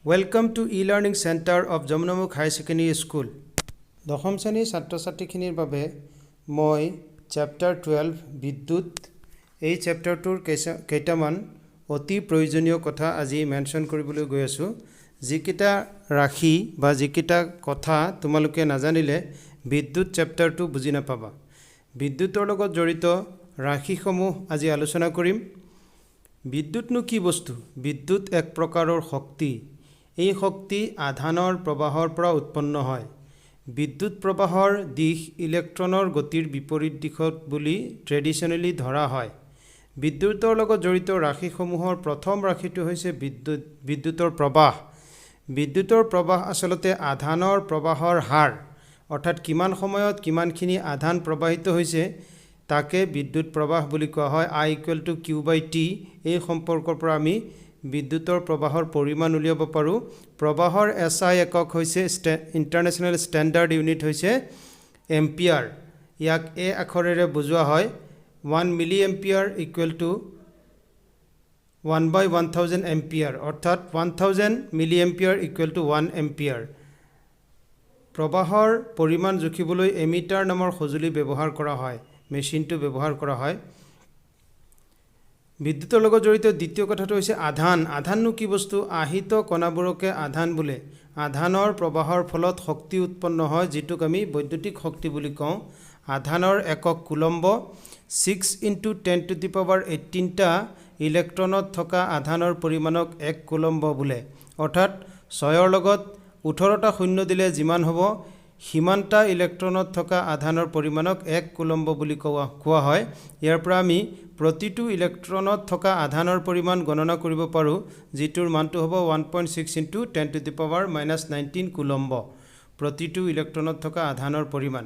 Welcome to e-learning center of Jamunamukh Higher Secondary School. দশম শ্ৰেণীৰ ছাত্ৰ ছাত্ৰীখিনিৰ বাবে মই চেপ্টাৰ 12 বিদ্যুৎ, এই চেপ্টাৰটোৰ কেইটামান অতি প্ৰয়োজনীয় কথা আজি মেনশ্যন কৰিবলৈ গৈ আছোঁ, যিকেইটা ৰাশি বা যিকেইটা কথা তোমালোকে নাজানিলে বিদ্যুৎ চেপ্টাৰটো বুজি নাপাবা। বিদ্যুতৰ লগত জড়িত ৰাশিসমূহ আজি আলোচনা কৰিম। বিদ্যুৎনো কি বস্তু? বিদ্যুৎ এক প্ৰকাৰৰ শক্তি। এই শক্তি আধানৰ প্ৰবাহৰ পৰা উৎপন্ন হয়। বিদ্যুৎ প্ৰবাহৰ দিশ ইলেক্ট্ৰনৰ গতিৰ বিপৰীত দিশত বুলি ট্ৰেডিশ্যনেলি ধৰা হয়। বিদ্যুতৰ লগত জড়িত ৰাশিসমূহৰ প্ৰথম ৰাশিটো হৈছে বিদ্যুতৰ প্ৰবাহ। বিদ্যুতৰ প্ৰবাহ আচলতে আধানৰ প্ৰবাহৰ হাৰ, অৰ্থাৎ কিমান সময়ত কিমানখিনি আধান প্ৰবাহিত হৈছে তাকে বিদ্যুৎ প্ৰবাহ বুলি কোৱা হয়। I equal to Q by T, এই সম্পৰ্কৰ পৰা আমি বিদ্যুতৰ প্ৰবাহৰ পৰিমাণ উলিয়াব পাৰোঁ। প্ৰবাহৰ এছ I একক হৈছে, ইণ্টাৰনেশ্যনেল ষ্টেণ্ডাৰ্ড ইউনিট হৈছে এম্পিয়াৰ। ইয়াক এ আখৰেৰে বুজোৱা হয়। 1 milli ampere equal to 1 by 1000 ampere, অৰ্থাৎ 1000 milli ampere equal to 1 ampere. প্ৰবাহৰ পৰিমাণ জুখিবলৈ এমিটাৰ নামৰ সঁজুলি ব্যৱহাৰ কৰা হয়, মেচিনটো ব্যৱহাৰ কৰা হয়। বিদ্যুতৰ লগত জড়িত দ্বিতীয় কথাটো হৈছে আধান। আধাননো কি বস্তু? আহিত কণাবোৰকে আধান বোলে। আধানৰ প্ৰবাহৰ ফলত শক্তি উৎপন্ন হয়, যিটোক আমি বৈদ্যুতিক শক্তি বুলি কওঁ। আধানৰ একক coulomb. 6 into 10 to the power 18টা ইলেক্ট্ৰনত থকা আধানৰ পৰিমাণক এক কুলম্ব বোলে। অৰ্থাৎ ছয়ৰ লগত 18টা শূন্য দিলে যিমান হ'ব, সিমানটা ইলেক্ট্ৰনত থকা আধানৰ পৰিমাণক এক কুলম্ব বুলি কোৱা হয়। ইয়াৰ পৰা আমি প্ৰতিটো ইলেক্ট্ৰনত থকা আধানৰ পৰিমাণ গণনা কৰিব পাৰোঁ, যিটোৰ মানটো হ'ব 1.6 into 10 to the power minus 19 coulomb, প্ৰতিটো ইলেক্ট্ৰনত থকা আধানৰ পৰিমাণ।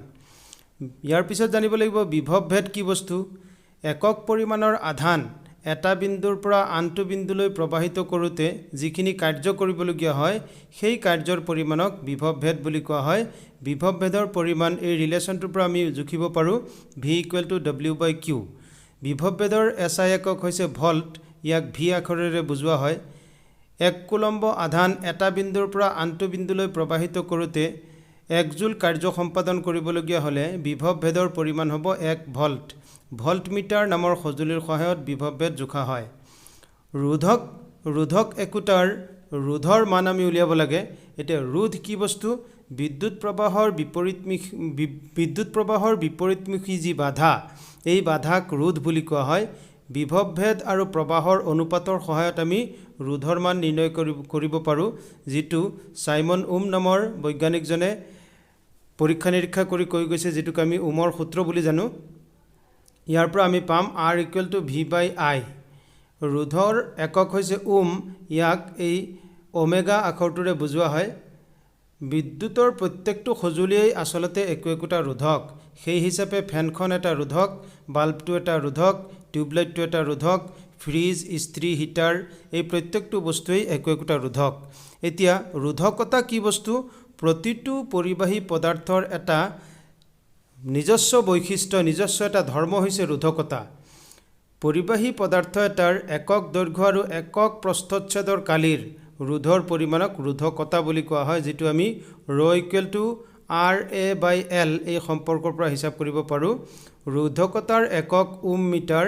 ইয়াৰ পিছত জানিব লাগিব বিভৱ ভেদ কি বস্তু। একক পৰিমাণৰ আধান এটা বিন্দুৰ পৰা আনটো বিন্দুলৈ প্ৰবাহিত কৰোঁতে যিখিনি কাৰ্য কৰিবলগীয়া হয়, সেই কাৰ্যৰ পৰিমাণক বিভৱ ভেদ বুলি কোৱা হয়। বিভৱ ভেদৰ পৰিমাণ এই ৰিলেশ্যনটোৰ পৰা আমি জুখিব পাৰোঁ, V equal to W by Q। বিভৱ ভেদৰ এছ I একক হৈছে ভল্ট। ইয়াক ভি আখৰেৰে বুজোৱা হয়। এক কুলম্ব আধান এটা বিন্দুৰ পৰা আনটো বিন্দুলৈ প্ৰবাহিত কৰোঁতে এক জুল কাৰ্য সম্পাদন কৰিবলগীয়া হ'লে বিভৱ ভেদৰ পৰিমাণ হ'ব এক ভল্ট। ভল্ট মিটাৰ নামৰ সঁজুলিৰ সহায়ত বিভৱ ভেদ জোখা হয়। ৰোধক একোটাৰ ৰোধৰ মান আমি উলিয়াব লাগে। এতিয়া ৰোধ কি বস্তু? বিদ্যুৎ প্ৰবাহৰ বিপৰীতমুখী যি বাধা, এই বাধাক ৰোধ বুলি কোৱা হয়। বিভৱ ভেদ আৰু প্ৰবাহৰ অনুপাতৰ সহায়ত আমি ৰোধৰ মান নিৰ্ণয় কৰিব পাৰোঁ, যিটো চাইমন ওম নামৰ বৈজ্ঞানিকজনে পৰীক্ষা নিৰীক্ষা কৰি কৈ গৈছে, যিটোক আমি ওমৰ সূত্ৰ বুলি জানো। ইয়াৰ পৰা আমি পাম R equal to V by I। ৰোধৰ একক হৈছে ওম। ইয়াক এই ওমেগা আখৰটোৰে বুজোৱা হয়। বিদ্যুতৰ প্ৰত্যেকটো সঁজুলিয়েই আচলতে একো একোটা ৰোধক। সেই হিচাপে ফেনখন এটা ৰোধক, বাল্বটো এটা ৰোধক, টিউবলাইটটো এটা ৰোধক, ফ্ৰিজ, ইস্ত্ৰি, হিটাৰ, এই প্ৰত্যেকটো বস্তুৱেই একো একোটা ৰোধক। এতিয়া ৰোধকতা কি বস্তু? প্ৰতিটো পৰিবাহী পদাৰ্থৰ এটা নিজস্ব বৈশিষ্ট্য, নিজস্ব এটা ধৰ্ম হৈছে ৰোধকতা। পৰিবাহী পদাৰ্থ এটাৰ একক দৈৰ্ঘ্য আৰু একক প্ৰস্থচ্ছেদৰ কালিৰ ৰোধৰ পৰিমাণক ৰোধকতা বুলি কোৱা হয়, যিটো আমি rho equal to R A by L এই সম্পৰ্কৰ পৰা হিচাপ কৰিব পাৰোঁ। ৰোধকতাৰ একক ওম মিটাৰ,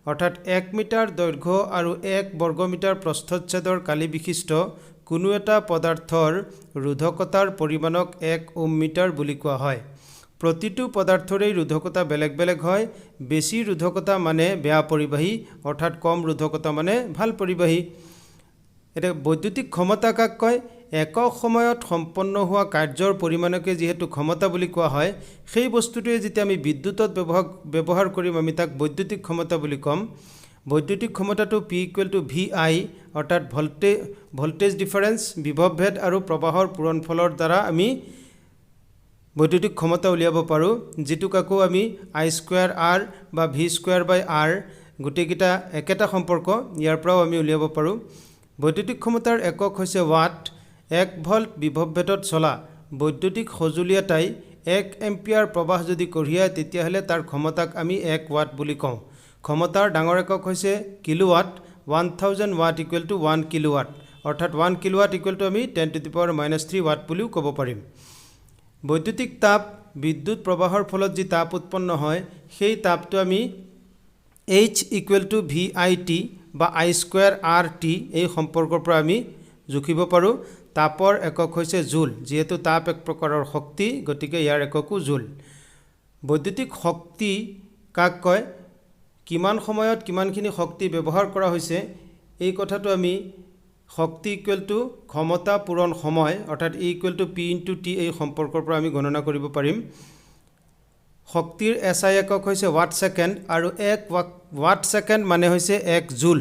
অৰ্থাৎ এক মিটাৰ দৈৰ্ঘ্য আৰু এক বৰ্গমিটাৰ প্ৰস্থচ্ছেদৰ কালি বিশিষ্ট কোনো এটা পদাৰ্থৰ ৰোধকতাৰ পৰিমাণক এক ওম মিটাৰ বুলি কোৱা হয়। প্ৰতিটো পদাৰ্থৰেই ৰোধকতা বেলেগ বেলেগ হয়। বেছি ৰোধকতা মানে বেয়া পৰিবাহী, অৰ্থাৎ কম ৰোধকতা মানে ভাল পৰিবাহী। এতিয়া বৈদ্যুতিক ক্ষমতা কাক কয়? একক সময়ত সম্পন্ন হোৱা কাৰ্যৰ পৰিমাণকে যিহেতু ক্ষমতা বুলি কোৱা হয়, সেই বস্তুটোৱে যেতিয়া আমি বিদ্যুতত ব্যৱহাৰ কৰিম, আমি তাক বৈদ্যুতিক ক্ষমতা বুলি ক'ম। বৈদ্যুতিক ক্ষমতাটো P equal to V I, অৰ্থাৎ ভল্টেজ ডিফাৰেঞ্চ, বিভৱ ভেদ আৰু প্ৰবাহৰ পূৰণফলৰ দ্বাৰা আমি বৈদ্যুতিক ক্ষমতা উলিয়াব পাৰোঁ, যিটোক আকৌ আমি I square R বা ভি স্কুৱেৰ বাই আৰ, গোটেইকেইটা একেটা সম্পৰ্ক, ইয়াৰ পৰাও আমি উলিয়াব পাৰোঁ। বৈদ্যুতিক ক্ষমতাৰ একক হৈছে ৱাট। এক ভল্ট বিভৱ ভেদত চলা বৈদ্যুতিক সঁজুলি এটাই এক এম্পিয়াৰ প্ৰবাহ যদি কঢ়িয়ায়, তেতিয়াহ'লে তাৰ ক্ষমতাক আমি এক ৱাট বুলি কওঁ। ক্ষমতাৰ ডাঙৰ একক হৈছে kilowatt. 1000 watt equal to 1 kilowatt। অৰ্থাৎ 1 কিলোৱাট ইকুৱেল টু আমি 10 to the power minus 3 watt বুলিও ক'ব পাৰিম। বৈদ্যুতিক তাপ, বিদ্যুৎ প্ৰবাহৰ ফলত যি তাপ উৎপন্ন হয়, সেই তাপটো আমি H equal to V I T বা I square R T, এই সম্পৰ্কৰ পৰা আমি জুখিব পাৰোঁ। তাপৰ একক হৈছে জুল। যিহেতু তাপ এক প্ৰকাৰৰ শক্তি, গতিকে ইয়াৰ এককো জুল। বৈদ্যুতিক শক্তি কাক কয়? কিমান সময়ত কিমানখিনি শক্তি ব্যৱহাৰ কৰা হৈছে, এই কথাটো আমি শক্তি ইকুৱেল টু ক্ষমতা পূৰণ সময়, অৰ্থাৎ E equal to P into T, এই সম্পৰ্কৰ পৰা আমি গণনা কৰিব পাৰিম। শক্তিৰ এছ I একক হৈছে ৱাট ছেকেণ্ড আৰু 1 ৱাট ছেকেণ্ড মানে হৈছে 1 জুল।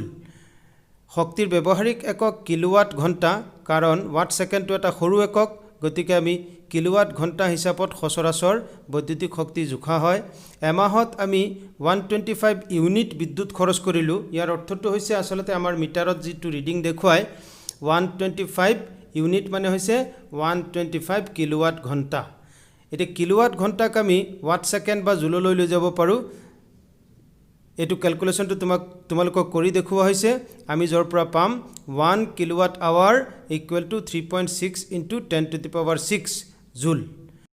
শক্তিৰ ব্যৱহাৰিক একক কিলোৱাট ঘণ্টা, কাৰণ ৱাট ছেকেণ্ডটো এটা সৰু একক, গতিকে আমি কিলোৱাট ঘণ্টা হিচাপত সচৰাচৰ বৈদ্যুতিক শক্তি জোখা হয়। এমাহত আমি 125 ইউনিট বিদ্যুৎ খৰচ কৰিলোঁ। ইয়াৰ অৰ্থটো হৈছে আচলতে আমাৰ মিটাৰত যিটো ৰিডিং দেখুৱায়, 125 ইউনিট মানে হৈছে 125 কিলোৱাট ঘণ্টা। এতিয়া কিলোৱাট ঘণ্টাক আমি ৱাট ছেকেণ্ড বা জুললৈ লৈ যাব পাৰোঁ। এইটো কেলকুলেশ্যনটো তোমালোকক কৰি দেখুওৱা হৈছে। আমি য'ৰ পৰা পাম 1 kilowatt hour equal to 3.6 into 10 to the power 6 joule.